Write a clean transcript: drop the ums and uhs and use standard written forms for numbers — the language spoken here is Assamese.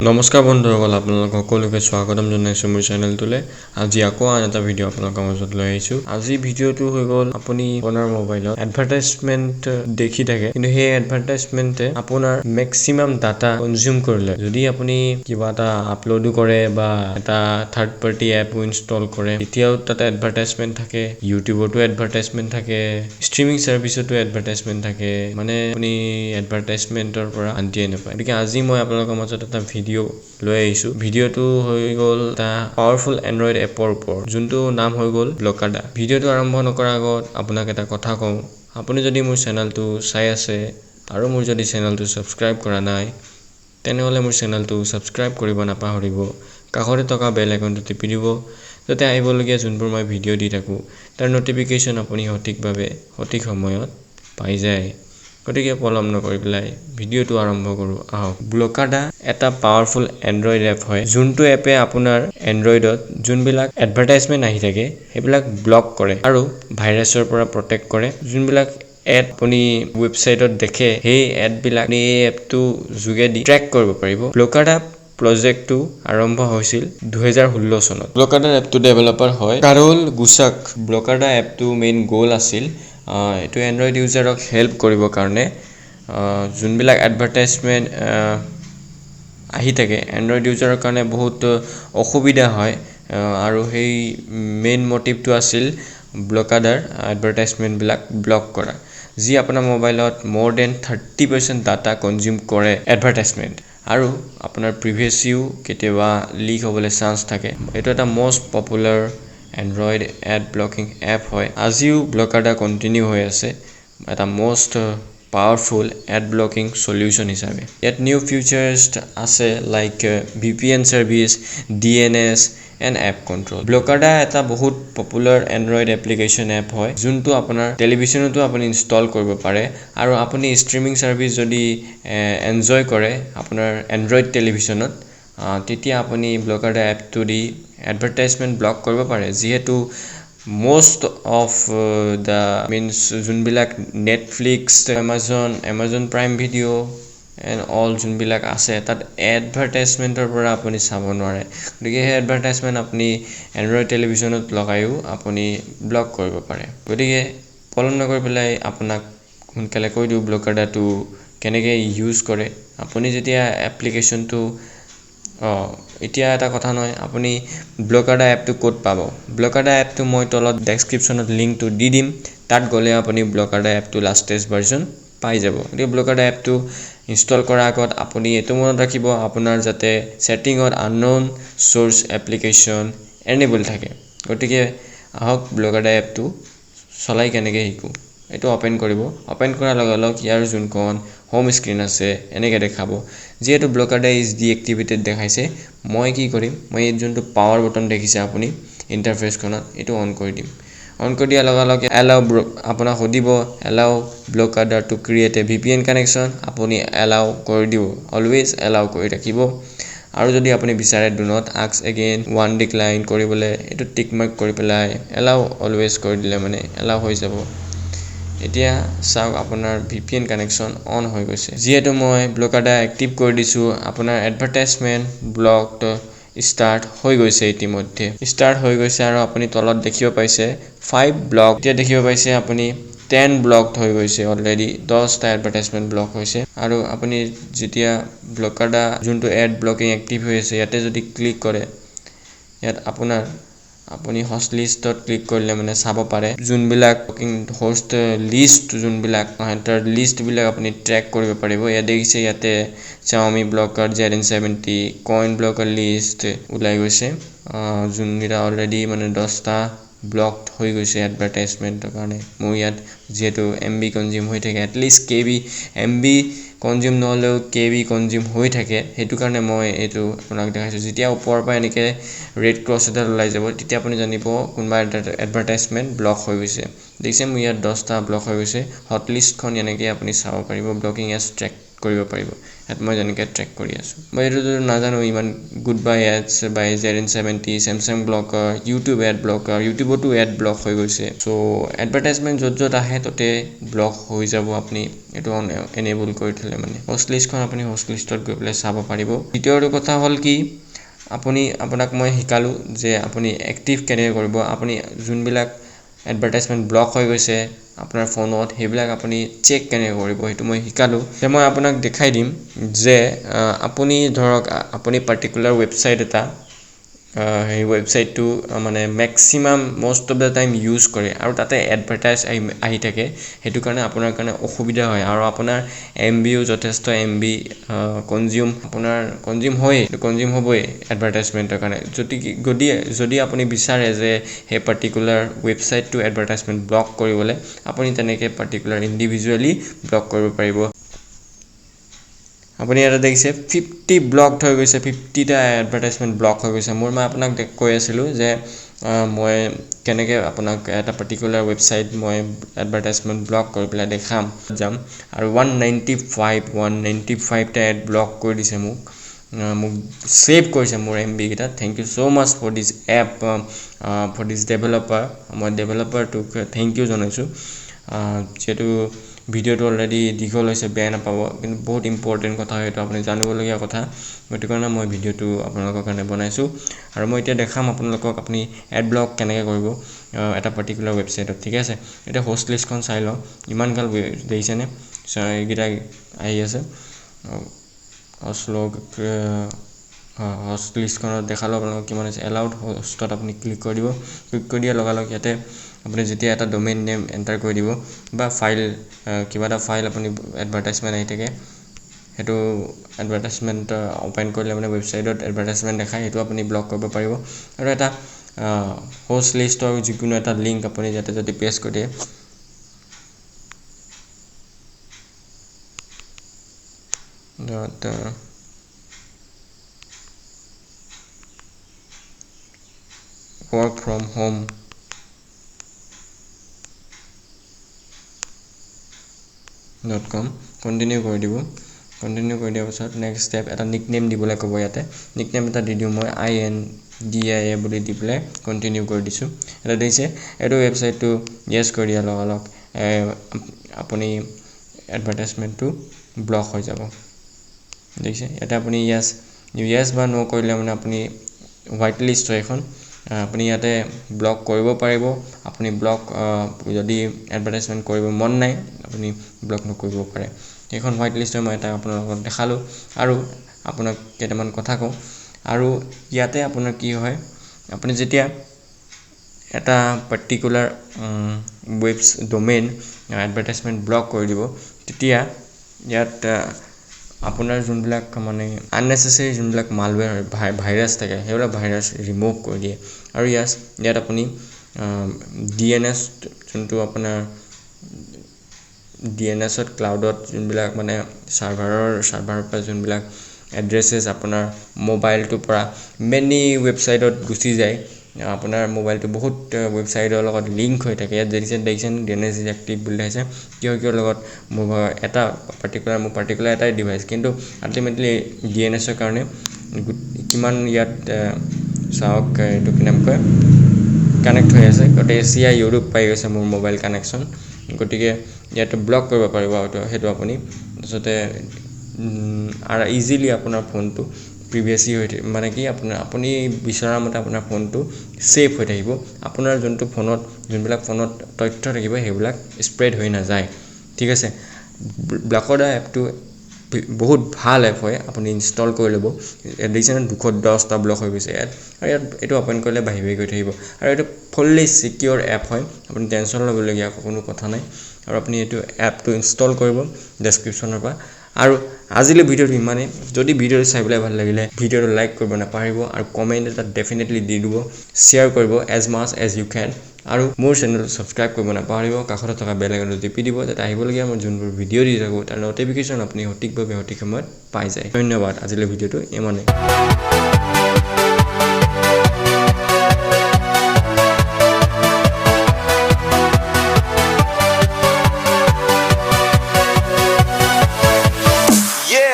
নমস্কাৰ বন্ধুসকল, আপোনালোক সকলোকে স্বাগতম জনাইছোঁ মোৰ চেনেলটোলৈ। আজি আকৌ আন এটা ভিডিঅ' আপোনালোকৰ মাজত লৈ আহিছোঁ। আজি ভিডিঅ'টো হৈ গ'ল, আপুনি আপোনাৰ মোবাইলত এডভাৰটাইজমেণ্ট দেখি থাকে, কিন্তু সেই এডভাৰটাইজমেণ্টে আপোনাৰ মেক্সিমাম ডাটা কনজিউম কৰি লয়। যদি আপুনি কিবা এটা আপলোডো কৰে বা এটা থাৰ্ড পাৰ্টি এপো ইনষ্টল কৰে, তেতিয়াও তাতে এডভাৰটাইজমেণ্ট থাকে। ইউটিউবতো এডভাৰটাইজমেণ্ট থাকে, ষ্ট্ৰিমিং ছাৰ্ভিচতো এডভাৰটাইজমেণ্ট থাকে। মানে আপুনি এডভাৰটাইজমেণ্টৰ পৰা শান্তিয়ে নাপায়। গতিকে আজি মই আপোনালোকৰ মাজত এটা ভিডিঅ' লৈ আহিছোঁ। ভিডিঅ'টো হৈ গ'ল এটা পাৱাৰফুল এণ্ড্ৰইড এপৰ ওপৰত, যোনটো নাম হৈ গ'ল ব্লকাডা। ভিডিঅ'টো আৰম্ভ নকৰাৰ আগত আপোনাক এটা কথা কওঁ, আপুনি যদি মোৰ চেনেলটো চাই আছে আৰু মোৰ যদি চেনেলটো ছাবস্ক্ৰাইব কৰা নাই, তেনেহ'লে মোৰ চেনেলটো ছাবস্ক্ৰাইব কৰিব নাপাহৰিব। কাষতে থকা বেল আইকনটো টিপি দিব, যাতে আহিবলগীয়া যোনবোৰ মই ভিডিঅ' দি থাকোঁ, তাৰ ন'টিফিকেশ্যন আপুনি সঠিকভাৱে সঠিক সময়ত পাই যায়। গতিকে পলম নকৰি পেলাই ভিডিঅ'টো আৰম্ভ কৰোঁ আহক। ব্লকাডা এটা পাৱাৰফুল এণ্ড্ৰইড এপ হয়, যোনটো এপে আপোনাৰ এণ্ড্ৰইডত যোনবিলাক এডভাৰটাইজমেণ্ট আহি থাকে, সেইবিলাক ব্লক কৰে আৰু ভাইৰাছৰ পৰা প্ৰটেক্ট কৰে। যোনবিলাক এড আপুনি ৱেবছাইটত দেখে, সেই এডবিলাক আপুনি এই এপটো যোগেদি ট্ৰেক কৰিব পাৰিব। ব্লকাডা প্ৰজেক্টটো আৰম্ভ হৈছিল 2016 চনত। ব্লকাডাৰ এপটো ডেভেলপাৰ হয় কাৰোল গুচাক। ব্লকাডা এপটো মেইন গ'ল আছিল এইটো এণ্ড্ৰইড ইউজাৰক হেল্প কৰিবৰ কাৰণে। যোনবিলাক এডভাৰটাইজমেণ্ট আহি থাকে, এণ্ড্ৰইড ইউজাৰৰ কাৰণে বহুত অসুবিধা হয় আৰু সেই মেইন মটিভটো আছিল ব্লকাডাৰ এডভাৰটাইজমেণ্টবিলাক ব্লক কৰা, যি আপোনাৰ মোবাইলত মোৰ then 30% data consume কৰে এডভাৰটাইজমেণ্ট আৰু আপোনাৰ প্ৰিভেচিও কেতিয়াবা লিক হ'বলৈ চান্স থাকে। এইটো এটা most popular Android add blocking app হয়। আজিও ব্লকাডা কণ্টিনিউ হৈ আছে এটা most powerful add blocking solution হিচাপে। ইয়াত নিউ ফিচাৰ্ছ আছে, like VPN service, DNS and app control. ব্লকাডা এটা বহুত পপুলাৰ এণ্ড্ৰইড এপ্লিকেশ্যন এপ হয়, যোনটো আপোনাৰ টেলিভিশ্যনতো আপুনি ইনষ্টল কৰিব পাৰে আৰু আপুনি ষ্ট্ৰিমিং ছাৰ্ভিচ যদি এনজয় কৰে আপোনাৰ এণ্ড্ৰইড টেলিভিশ্যনত, তেতিয়া আপুনি ব্লকাডা এপটো দি এডভাৰটাইজমেণ্ট ব্লক কৰিব পাৰে। যিহেতু মষ্ট অফ the means যোনবিলাক Netflix, Amazon prime video and all যোনবিলাক আছে, তাত এডভাৰটাইজমেণ্টৰ পৰা আপুনি চাব নোৱাৰে। গতিকে সেই এডভাৰটাইজমেণ্ট আপুনি এণ্ড্ৰইড টেলিভিশ্যনত লগায়ো আপুনি ব্লক কৰিব পাৰে। গতিকে পলম নকৰি পেলাই আপোনাক সোনকালে কৈ দিওঁ ব্লকাডাটো কেনেকৈ ইউজ কৰে। আপুনি যেতিয়া এপ্লিকেশ্যনটো, এতিয়া এটা কথা নহয়, আপুনি ব্লকাডা এপটো ক'ত পাব? ব্লকাডা এপটো মই তলত ডেছক্ৰিপশ্যনত লিংকটো দি দিম। তাত গ'লে আপুনি ব্লকাডা এপটো লাষ্টেষ্ট ভাৰ্জন পাই যাব। গতিকে ব্লকাডা এপটো ইনষ্টল কৰাৰ আগত আপুনি এইটো মনত ৰাখিব, আপোনাৰ যাতে ছেটিঙত আনন'ন চ'ৰ্চ এপ্লিকেশ্যন এনেবল থাকে। গতিকে আহক, ব্লকাডা এপটো চলাই কেনেকৈ শিকোঁ। এইটো অ'পেন কৰিব। অ'পেন কৰাৰ লগে লগে ইয়াৰ যোনখন হোম স্ক্ৰীণ আছে, এনেকৈ দেখাব। যিহেতু ব্লকাডা is ডিএক্টিভেটেড দেখাইছে, মই কি কৰিম? মই এই যোনটো পাৱাৰ বটন দেখিছে আপুনি ইণ্টাৰফেচখনত, এইটো অন কৰি দিম। অন কৰি দিয়াৰ লগে লগে এলাউ আপোনাক সুধিব, এলাউ ব্লকাডাৰ two create A VPN connection. আপুনি এলাউ কৰি দিব, অলৱেজ এলাউ কৰি ৰাখিব। আৰু যদি আপুনি বিচাৰে do not ask again one decline কৰিবলৈ, এইটো টিক মাৰ্ক কৰি পেলাই এলাউ অলৱেজ কৰি দিলে মানে এলাউ হৈ যাব। এতিয়া চাওক, আপোনাৰ ভিপিএন কানেকশ্যন অন হৈ গৈছে। যিহেতু মই ব্লকাডা এক্টিভ কৰি দিছোঁ, আপোনাৰ এডভাৰটাইজমেণ্ট ব্লকড ষ্টাৰ্ট হৈ গৈছে, ইতিমধ্যে ষ্টাৰ্ট হৈ গৈছে আৰু আপুনি তলত দেখিব পাইছে 5 ব্লক। এতিয়া দেখিব পাইছে আপুনি 10 ব্লকড হৈ গৈছে। অলৰেডি 10টা এডভাৰটাইজমেণ্ট ব্লক হৈছে। আৰু আপুনি যেতিয়া ব্লকাডা যোনটো এড ব্লকিং এক্টিভ হৈ আছে, ইয়াতে যদি ক্লিক কৰে, ইয়াত আপোনাৰ আপুনি হষ্ট লিষ্টত ক্লিক কৰিলে মানে চাব পাৰে যোনবিলাক হোষ্ট লিষ্ট, যোনবিলাক সিহঁতৰ লিষ্টবিলাক আপুনি ট্ৰেক কৰিব পাৰিব। ইয়াত দেখিছে, ইয়াতে Xiaomi blocker, ZN 70, coin blocker list ওলাই গৈছে, যোনকেইটা অলৰেডি মানে 10টা ব্লক হৈ গৈছে এডভাৰটাইজমেণ্টৰ কাৰণে। মোৰ ইয়াত যিহেতু এমবি কনজিউম হৈ থাকে, at least KB, MB consume নহ'লেও কেবি কনজিউম হৈ থাকে, সেইটো কাৰণে মই এইটো আপোনাক দেখাইছোঁ। যেতিয়া ওপৰৰ পৰা এনেকৈ ৰেড ক্ৰছ এডাল ওলাই যাব, তেতিয়া আপুনি জানিব কোনোবা এটা এডভাৰটাইজমেণ্ট ব্লক হৈ গৈছে। দেখিছে, মোৰ ইয়াত 10টা ব্লক হৈ গৈছে। হট লিষ্টখন এনেকৈ আপুনি চাব পাৰিব, ব্লকিং এজ ট্ৰেক। কৰিব পাৰিব। ইয়াত মই যেনেকৈ ট্ৰেক কৰি আছোঁ, মই এইটোতো নাজানো ইমান। Good bye ads by ZN 70, Samsung blocker, YouTube ad blocker, ইউটিউবতো add block হৈ গৈছে। চ' এডভাৰটাইজমেণ্ট য'ত য'ত আহে ত'তে ব্লক হৈ যাব আপুনি এইটো অন এনেবল কৰি থ'লে। মানে হোষ্ট লিষ্টখন আপুনি হোষ্ট লিষ্টত গৈ পেলাই চাব পাৰিব। দ্বিতীয়টো কথা হ'ল কি, আপোনাক মই শিকালোঁ যে আপুনি এক্টিভ কেনেকৈ কৰিব, আপুনি যোনবিলাক এডভাৰটাইজমেণ্ট ব্লক হৈ গৈছে আপোনাৰ ফোনত সেইবিলাক আপুনি চেক কেনেকৈ কৰিব, সেইটো মই শিকালোঁ। এতিয়া মই আপোনাক দেখাই দিম যে আপুনি ধৰক আপুনি পাৰ্টিকুলাৰ ৱেবছাইট এটা, সেই ৱেবছাইটটো মানে maximum most of the time use কৰে আৰু তাতে এডভাৰটাইজ আহি থাকে, সেইটো কাৰণে আপোনাৰ কাৰণে অসুবিধা হয় আৰু আপোনাৰ এম বিও যথেষ্ট এম বি কনজিউম, আপোনাৰ কনজিউম হয়েই, কনজিউম হ'বই এডভাৰটাইজমেণ্টৰ কাৰণে। যদি আপুনি বিচাৰে যে সেই পাৰ্টিকুলাৰ ৱেবছাইটটো এডভাৰটাইজমেণ্ট ব্লক কৰিবলৈ, আপুনি তেনেকৈ পাৰ্টিকুলাৰ ইণ্ডিভিজুৱেলি ব্লক কৰিব পাৰিব। আপুনি ইয়াতে দেখিছে 50 ব্লকড হৈ গৈছে, 50টা এডভাৰটাইজমেণ্ট ব্লক হৈ গৈছে মোৰ। মই আপোনাক কৈ আছিলোঁ যে মই কেনেকৈ আপোনাক এটা পাৰ্টিকুলাৰ ৱেবছাইট মই এডভাৰটাইজমেণ্ট ব্লক কৰি পেলাই দেখাম যাম। আৰু 195টা এড ব্লক কৰি দিছে, মোক ছেভ কৰিছে মোৰ M বিকেইটা। Thank you so much for this app, for this developer. মই ডেভেলপাৰটোক thank U জনাইছোঁ। যিহেতু ভিডিঅ'টো অলৰেডি দীঘল হৈছে, বেয়া নাপাব, কিন্তু বহুত ইম্পৰ্টেণ্ট কথা হয়, এইটো আপুনি জানিবলগীয়া কথা। সেইটো কাৰণে মই ভিডিঅ'টো আপোনালোকৰ কাৰণে বনাইছোঁ। আৰু মই এতিয়া দেখাম আপোনালোকক আপুনি এড ব্লক কেনেকৈ কৰিব এটা পাৰ্টিকুলাৰ ৱেবছাইটত। ঠিক আছে, এতিয়া হোষ্ট লিষ্টখন চাই লওঁ। ইমান গাল দেখিছেনে, এইকেইটা আহি আছে। হোষ্ট লিষ্টখনত দেখালোঁ আপোনালোকক কিমান আছে। এলাউড হোষ্টত আপুনি ক্লিক কৰি দিব। ক্লিক কৰি দিয়াৰ লগালগ ইয়াতে আপুনি যেতিয়া এটা ডমেইন নেম এণ্টাৰ কৰি দিব বা ফাইল, কিবা এটা ফাইল আপুনি এডভাৰটাইজমেণ্ট আহি থাকে, সেইটো এডভাৰটাইজমেণ্ট অ'পেন কৰিলে মানে ৱেবছাইটত এডভাৰটাইজমেণ্ট দেখায়, সেইটো আপুনি ব্লক কৰিব পাৰিব। আৰু এটা হোষ্ট লিষ্টৰ যিকোনো এটা লিংক আপুনি ইয়াতে যদি পেষ্ট কৰি দিয়ে, dot work from home dot com, continue কৰি দিব। কণ্টিনিউ কৰি দিয়াৰ পাছত নেক্সট ষ্টেপ এটা নিক নেম দিবলৈ ক'ব। ইয়াতে নিক নেম এটা দি দিওঁ মই, INDIA বুলি দি পেলাই কণ্টিনিউ কৰি দিছোঁ। এটা দেখিছে এইটো ৱেবছাইটটো য়েছ কৰি দিয়াৰ লগালগ আপুনি এডভাৰটাইজমেণ্টটো ব্লক হৈ যাব। দেখিছে ইয়াতে আপুনি য়েছ বা ন' কৰিলে মানে আপুনি হোৱাইট লিষ্ট হয় এখন, আপুনি ইয়াতে ব্লক কৰিব পাৰিব। আপুনি ব্লক যদি এডভাৰটাইজমেণ্ট কৰিব মন নাই, আপুনি ব্লক নকৰিব পাৰে। সেইখন হোৱাইট লিষ্টৰ মই এটা আপোনালোকক দেখালোঁ আৰু আপোনাক কেইটামান কথা কওঁ। আৰু ইয়াতে আপোনাৰ কি হয়, আপুনি যেতিয়া এটা particular webs domain advertisement block কৰি দিব, তেতিয়া ইয়াত আপোনাৰ যোনবিলাক মানে আননেচেচেৰী যোনবিলাক মালৱেৰ ভাইৰাছ থাকে, সেইবিলাক ভাইৰাছ ৰিমুভ কৰি দিয়ে। আৰু ইয়াত আপুনি DNS যোনটো আপোনাৰ DNSত ক্লাউডত যোনবিলাক মানে ছাৰ্ভাৰৰ পৰা যোনবিলাক এড্ৰেছেছ আপোনাৰ মোবাইলটোৰ পৰা মেনি ৱেবছাইটত গুচি যায়, আপোনাৰ মোবাইলটো বহুত ৱেবছাইটৰ লগত লিংক হৈ থাকে। ইয়াত দেখিছে DNS is active বুলি দেখাইছে, কিহৰ কিহৰ লগত মোৰ এটা পাৰ্টিকুলাৰ, মোৰ পাৰ্টিকুলাৰ এটাই ডিভাইচ, কিন্তু আল্টিমেটলি DNSৰ কাৰণে কিমান ইয়াত চাওক এইটো কি নাম কয় কানেক্ট হৈ আছে। গতিকে এছিয়া ইউৰোপ পাই গৈছে মোৰ মোবাইল কানেকশ্যন, গতিকে ইয়াত ব্লক কৰিব পাৰিব সেইটো আপুনি। তাৰপিছতে আৰু ইজিলি আপোনাৰ ফোনটো প্ৰিভেচি হৈ থাকিব, মানে কি আপুনি বিচৰা মতে আপোনাৰ ফোনটো ছেফ হৈ থাকিব। আপোনাৰ যোনটো ফোনত যোনবিলাক ফোনত তথ্য থাকিব সেইবিলাক স্প্ৰেড হৈ নাযায়। ঠিক আছে, ব্লকদা এপটো বহুত ভাল এপ হয়, আপুনি ইনষ্টল কৰি ল'ব। দেখিছেনে 210টা ব্লক হৈ গৈছে ইয়াত। আৰু ইয়াত এইটো অ'পেন কৰিলে বাঢ়ি বাঢ়ি গৈ থাকিব। আৰু এইটো ফুল্লি ছিকিয়ৰ এপ হয়, আপুনি টেনশ্যন ল'বলগীয়া কোনো কথা নাই। আৰু আপুনি এইটো এপটো ইনষ্টল কৰিব ডেছক্ৰিপশ্যনৰ পৰা। আৰু আজিলৈ ভিডিঅ'টো ইমানেই। যদি ভিডিঅ'টো চাই পেলাই ভাল লাগিলে ভিডিঅ'টো লাইক কৰিব নাপাহৰিব আৰু কমেণ্ট এটা ডেফিনেটলি দি দিব, শ্বেয়াৰ কৰিব as much as you can. আৰু মোৰ চেনেলটো ছাবস্ক্ৰাইব কৰিব নাপাহৰিব, কাষতে থকা বেল আইকনটো টিপি দিব, যাতে আহিবলগীয়া মই যোনবোৰ ভিডিঅ' দি থাকোঁ তাৰ ন'টিফিকেশ্যন আপুনি সঠিকভাৱে সঠিক সময়ত পাই যায়। ধন্যবাদ, আজিলৈ ভিডিঅ'টো ইমানেই।